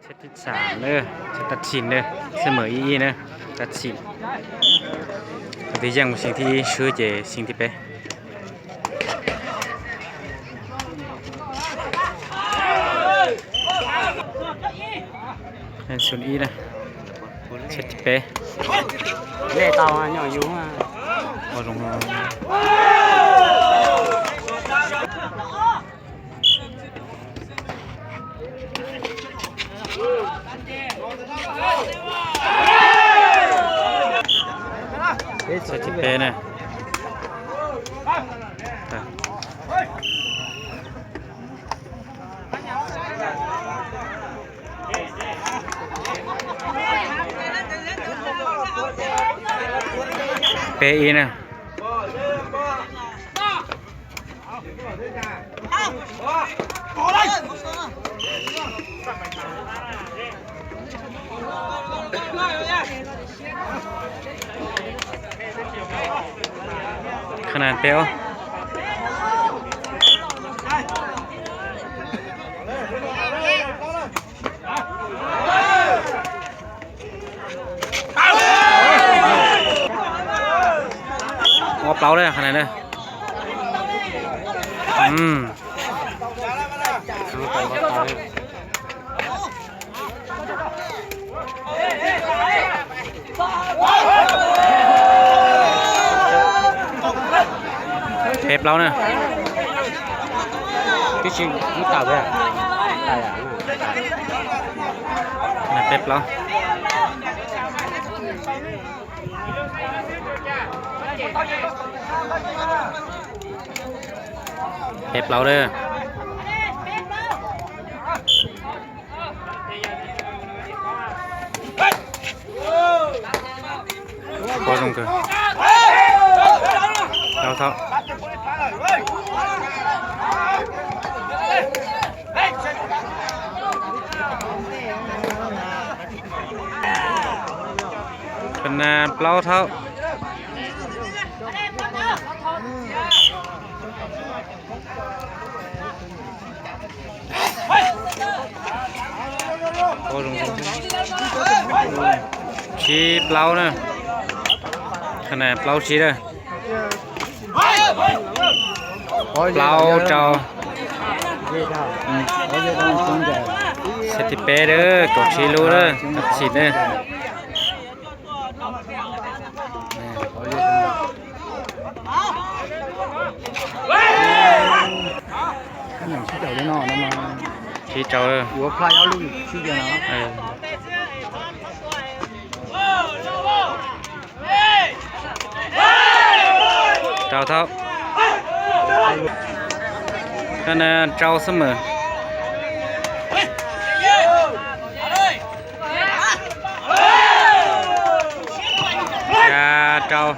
Xeeb thib xaam na, xeeb thib xaam na, xeeb mem ib ib na, thib xaam. Tus twg yeej mus xeeb thib ib, swb ces xeeb thib peb. Xeeb thib ib na, xeeb thib peb. Ua zoo. Xeeb thib peb na. Peb ib na. Qhov no peb ob. Ob plaub na, qhov no na. Peb plaub na. Twb tsis ib tawm. Peb plaub. Peb plaub na. Ua zoo kawg. Tau thaum. Qhov no plaub thaum. Tsib plaub na. Qhov no plaub tsib na. Plaub rau. Xeeb thib peb na, kaum tsib lub na, kaum tsib na. Sib rau. Rau thaum. Qhov no rau xwb mas. Xya rau.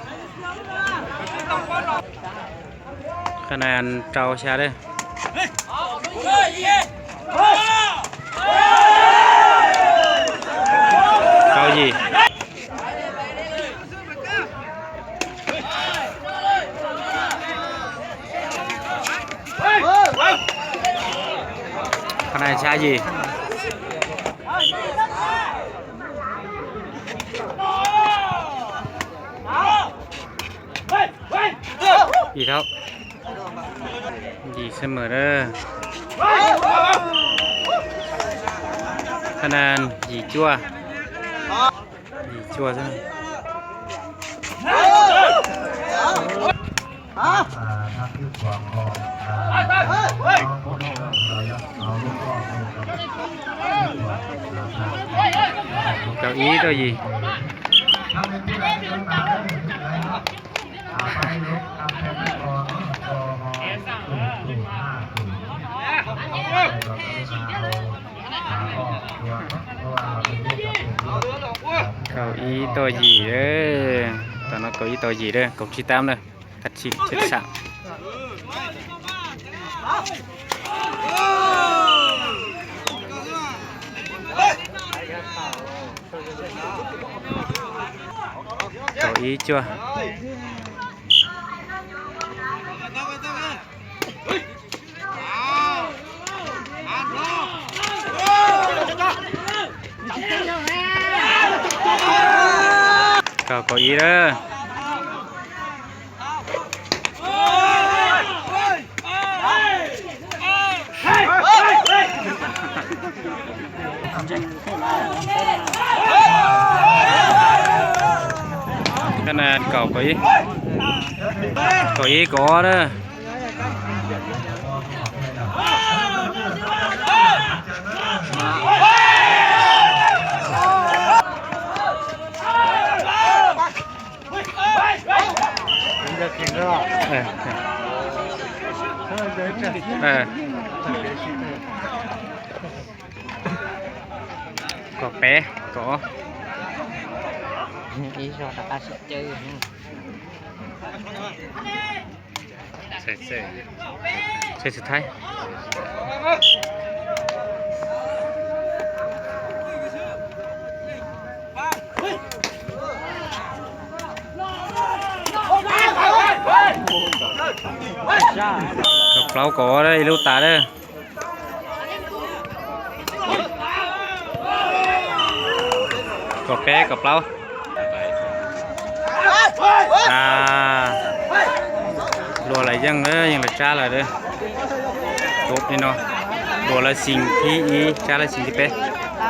Qhov no rau xya lawm. Rau yim. Qhov no xya yim. Yim thaum. Yim xwb mas na. Qhov no yim cuaj. Yim cuaj xwb. Kaum ib rau yim. Kaum ib rau yim, tam no kaum ib rau yim, kaum tsib tab na, thib xeeb thib xaam. Kaum ib cuaj. Kaum ib lawm. Kaum ib, kaum ib, kaum ob na. Kaum peb, kaum ob. Kaum plaub, kaum ob, ib lub tas lawm. Kaum peb, kaum plaub. Luag lawv yeej, yeej lawv Tsab lawm. Li no, Luag lawv xeem thib ib, Tsab lawv xeem thib peb.